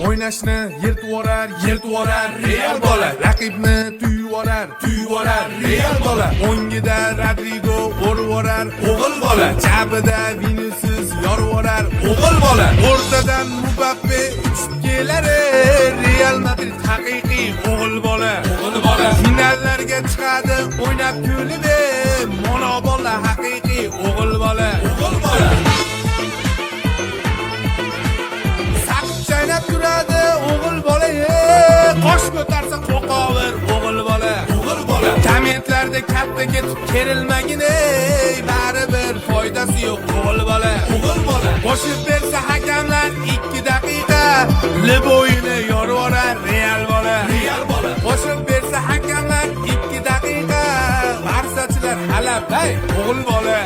O'ynashni yirtvorar, yirtvorar Real bola. Raqibni tuyvorar, tuyvorar Real bola. O'ngida Rodrigo urvorar, o'g'il bola. Chapida Vinicius yorvorar, o'g'il bola. O'rtadan Mbappe uchib kelar, Real Madrid haqiqiy o'g'il bola. O'g'il bola. Finallarga chiqadi o'ynab kulib, mono bola haqiqiy o'g'il bola. O'g'il bola. Saqich chaynab turadi o'g'il bola, qosh ko'tarsa qo'qovir o'g'il bola. O'g'il bola. Kommentlarda katta ketib kerilmagin, ey, baribir foydasi yo'q o'g'il bola. O'g'il bola. Qo'shib bersa hakamlar 2 daqiqa, liboyini yorvorar Real bola. Real bola. Qo'shib bersa hakamlar 2 daqiqa, barsachilar halabay o'g'il bola.